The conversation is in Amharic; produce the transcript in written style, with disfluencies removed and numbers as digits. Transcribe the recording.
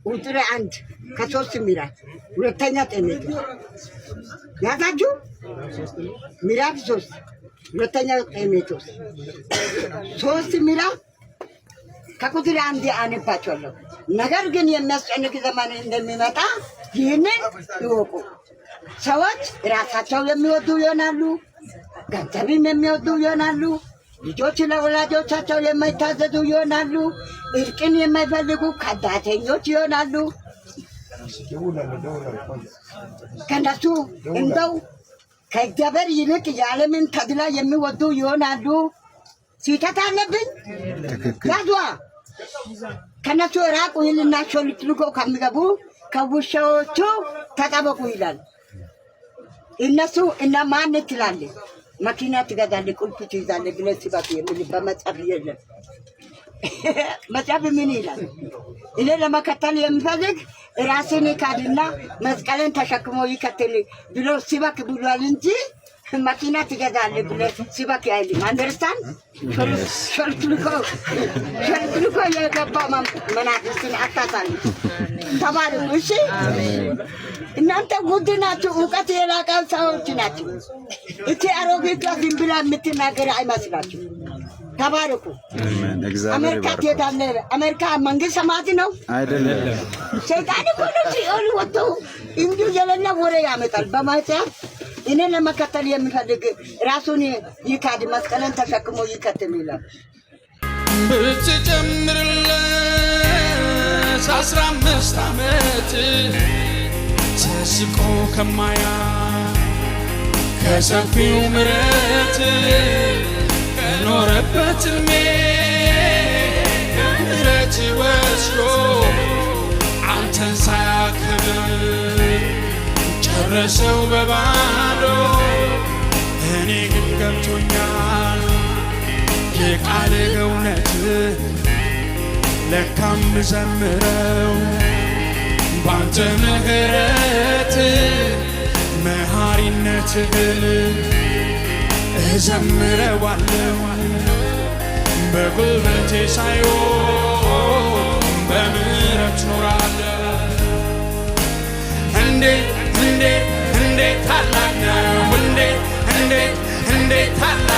ቁጥር 1 ከ3 ምዕራፍ፣ ሁለተኛ ጢሞቴዎስ ያዛችሁ፣ ምዕራፍ 3፣ ሁለተኛ ጢሞቴዎስ 3 ምዕራፍ ከቁጥር 1 አነባቸዋለሁ። ነገር ግን የሚያስጨንቅ ዘመን እንደሚመጣ ይህንን ይወቁ። ሰዎች ራሳቸው የሚወዱ ይሆናሉ፣ ገንዘብም የሚወዱ ይሆናሉ። ልጆች ለወላጆቻቸው የማይታዘዙ ይሆናሉ። እርቅን የማይፈልጉ ከዳተኞች ይሆናሉ። ከነሱ እንደው ከእግዚአብሔር ይልቅ የዓለምን ተድላ የሚወዱ ይሆናሉ። ስህተት አለብኝ? ያዟ። ከነሱ ራቁ ይልና ሾልኮ ከሚገቡ ከውሾቹ ተጠበቁ ይላል። እነሱ እና ማን ትላለህ? መኪና ትገዛለህ፣ ቁልፍ ትይዛለህ ብለህ ስበክ የሚል በመጽሐፍ የለም። መጽሐፍ ምን ይላል? እኔ ለመከተል የሚፈልግ ራስን ይካድና መስቀልን ተሸክሞ ይከተል ብሎ ስበክ ብሏል እንጂ መኪና ትገዛለህ ብለህ ስበክ አይልም። Understand? ሾልኮ የገባ መናፍስትን አታሳልፍ። ተባረኩ። እሺ፣ እናንተ ጉድ ናችሁ። እውቀት የላቀ ሰዎች ናችሁ። እቺ አሮጊቷ ዝም ብላ የምትናገር አይመስላችሁ። ተባረኩ። እግዚአብሔር አሜሪካ ትሄዳለህ። አሜሪካ መንግስት ሰማያት ነው። አይደለም። ሰይጣን እኮ ነው። ሲኦል ወጥቶ እንዲሁ የሌለ ወሬ ያመጣል። በመጽሐፍ እኔን ለመከተል የሚፈልግ ራሱን ይካድ፣ መስቀልን ተሸክሞ ይከተል ይላል። ብትጨምርለት 15 ዓመት ተስቆ ከማያ ከሰፊው ምረት ከኖረበት እድሜ ምረት ወስዶ አንተን ሳያከብር ጨረሰው በባዶ። እኔ ግን ገብቶኛል የቃልህ እውነት፣ ለካም ዘምረው ባንተ ምህረት መሐሪነትህን እዘምረዋለሁ፣ በጉልበቴ ሳይሆን በምህረት ኖራለሁ። እንዴት እንዴት እንዴት ታላቅ ነው! እንዴት እንዴት እንዴት ታላቅ